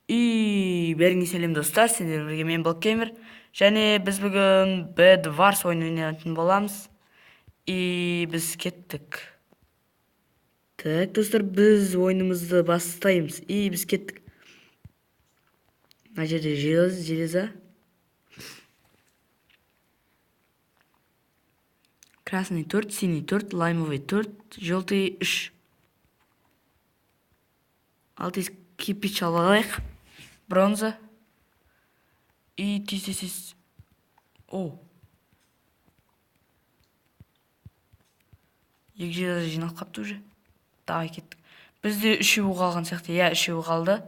И бәріңе сәлем, достар, сендермен бірге мен, Блокгеймер. Және біз бүгін Bed Wars ойынын ойнайтын боламыз. И біз кеттік. Так, достар, біз ойынымызды бастаймыз. И біз кеттік. Мына жерде железо. Красный 4, синий 4, лаймовый 4, желтый 3. Ал тез кирпич алып алайық. Бронза. И тез, тез, тез. О. Екі железо жиналып қапты уже. Давай, кеттік. Бізде үшеуі қалған сияқты. Иә, үшеуі қалды.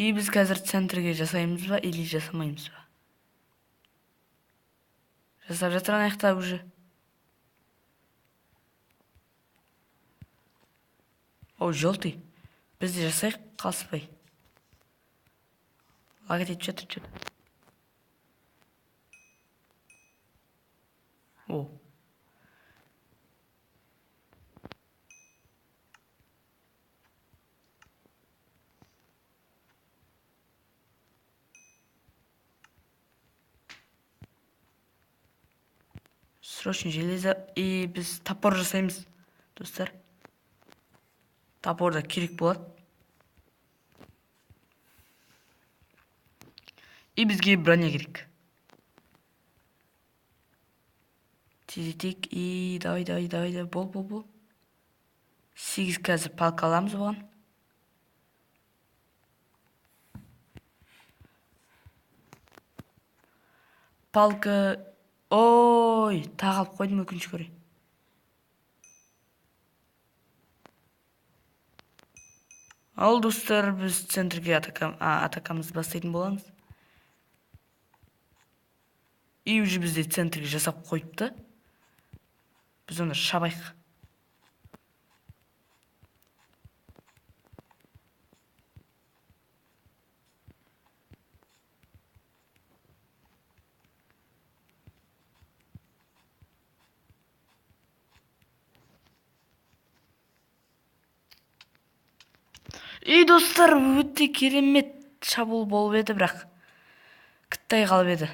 И біз қазір центрге жасаймыз ба или жасамаймыз ба? Жасап жатыр ана жақта уже. О, желтый. Біз де жасайық, қалыспай. Лагать етіп жатыр что-то. О. Срочно железо. И біз топор жасаймыз, достар. Топор да керек болады. И бізге броня керек. Тездетейік. И давай, давай, давай, давай. Бол, бол, бол. 8 қазір палка аламыз бұған. Палка. Ой, тағы алып қойдым, өкінішке орай. Ал, достар, біз центрге атакамызды бастайтын боламыз. И уже бізде центрге жасап қойыпты. Біз оны шабайық. И достар, өте керемет шабуыл болып еді, бірақ кіттай қалып еді.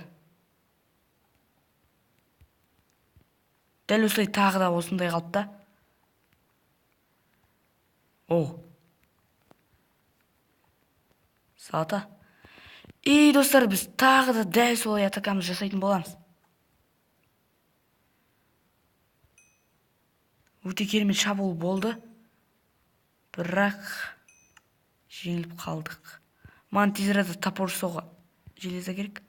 Дәл осылай тағы да осындай қалды да. О. Салата. И достар, біз тағы да дәл солай атакамыз жасайтын боламыз. Өте керемет шабуыл болды. Бірақ жеңіліп қалдық. Маған тез арада топор жасауға железо керек.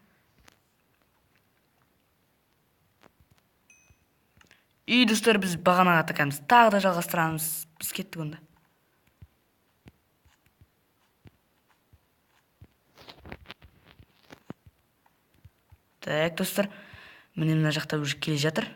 И достар, біз бағанағы атакамызды тағы да жалғастырамыз. Біз кеттік онда. Так, достар, міне мына жақта уже келе жатыр.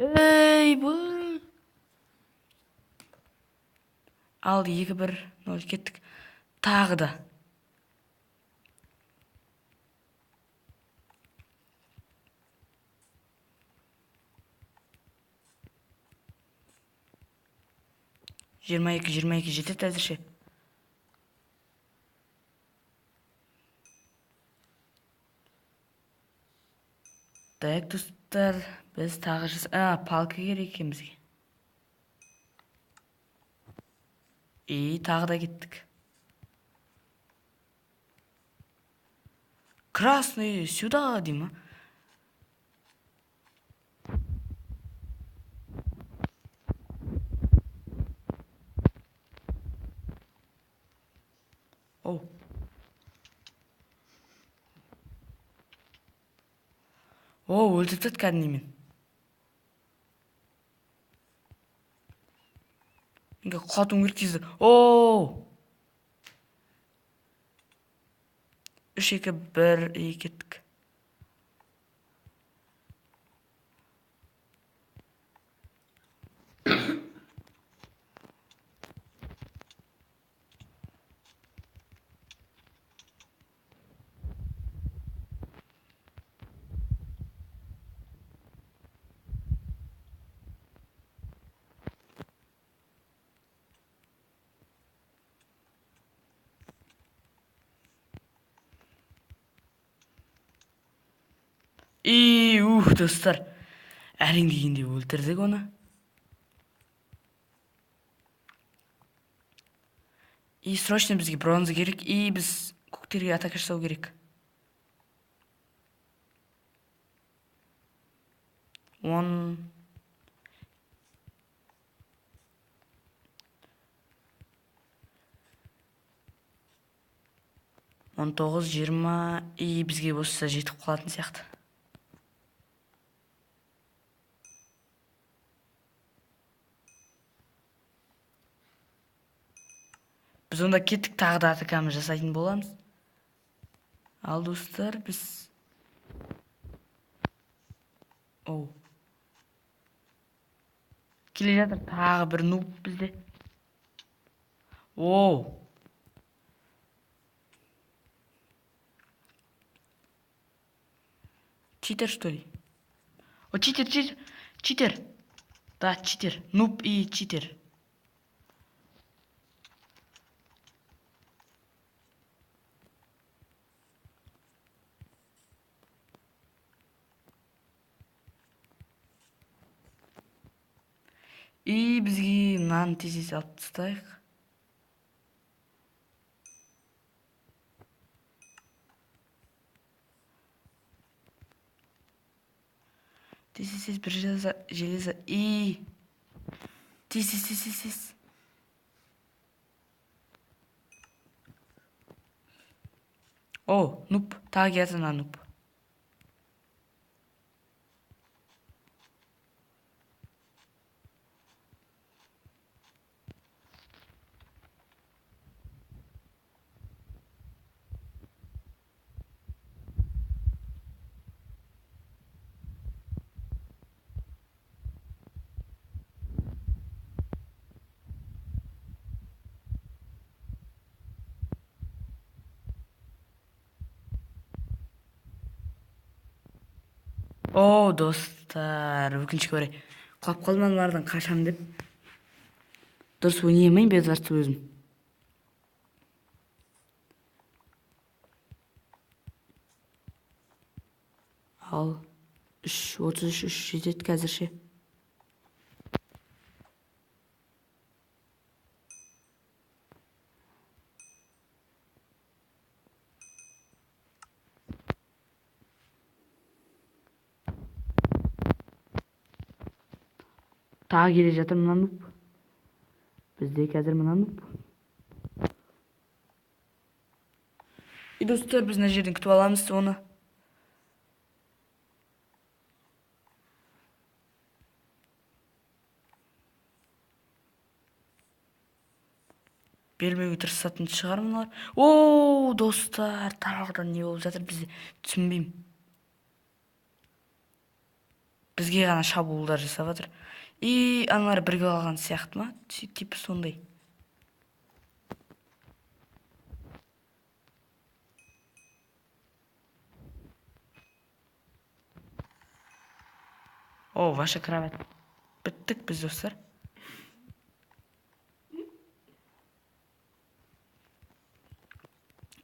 Ей, бұл. Ал, 2, 1, 0, кеттік. Тағы да. Жиырма екі, жиырма екі жетеді әзірше. Так, достар, біз тағы палка керек екен бізге. И тағы да кеттік. Красный сюда, деймін. О. О, өлтіріп тастады кәдімгідей мен. Менге құлатуым керек тезді. О! 3, 2, 1, и кеттік. И достар, әрең дегенде өлтірдік оны. И срочно бізге бронза керек, и біз көктерге атака жасау керек. 10. 19, 20, и бізге болса жетіп қалатын сияқты. Біз онда кеттік, тағы да атакамыз жасайтын боламыз. Ал достар, біз оу. Келе жатыр тағы бір нуб бізде. Оу. Читер, что ли? О, читер, читер, читер. Да, читер. Нуб и читер. И бізге мынаны тез-тез алып тастайық. Тез-тез бір железо, железо и тез-тез, тез-тез, тез. О, нуб, тағы келді мына нуб. О, достар, өкінішке орай құлап қалдым аналардан қашам деп. Дұрыс ойнай алмаймын Бедварсты өзім. Ал, үш, отыз үш, үш жетеді қазірше. Тағы келе жатыр мына нуб. Бізде қазір мына нуб. И достар, біз мына жерден күтіп аламыз оны. Бермеуге тырысатын шығар мыналар. О, достар, тағы не болып жатыр бізде түсінбеймін. Бізге ғана шабуылдар жасап жатыр. И аналар бірге алған сияқты ма? Типа сондай. О, ваша кровать. Біттік біз, достар.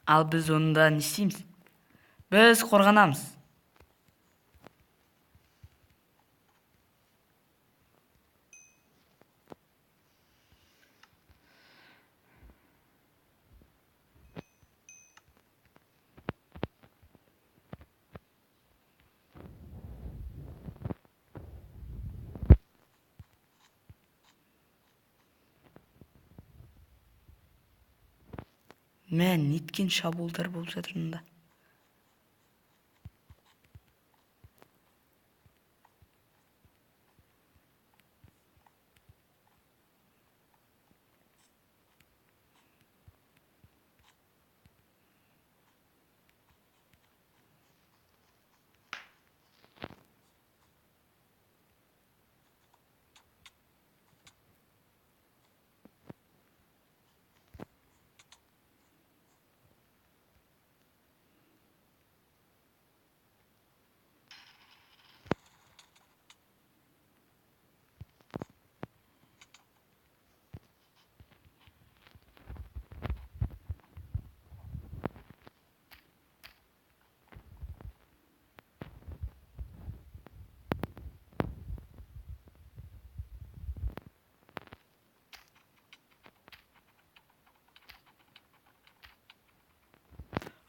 Ал біз онда не істейміз? Біз қорғанамыз. Мә, неткен шабуылдар болып жатыр мында.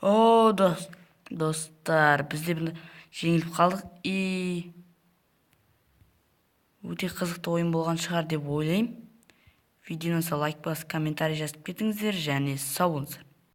О, достар, бізде бұны жеңіліп қалдық. И өте қызықты ойын болған шығар деп ойлаймын. Видеоны лайк басып, комментарий жазып кетіңіздер және сау болыңыздар.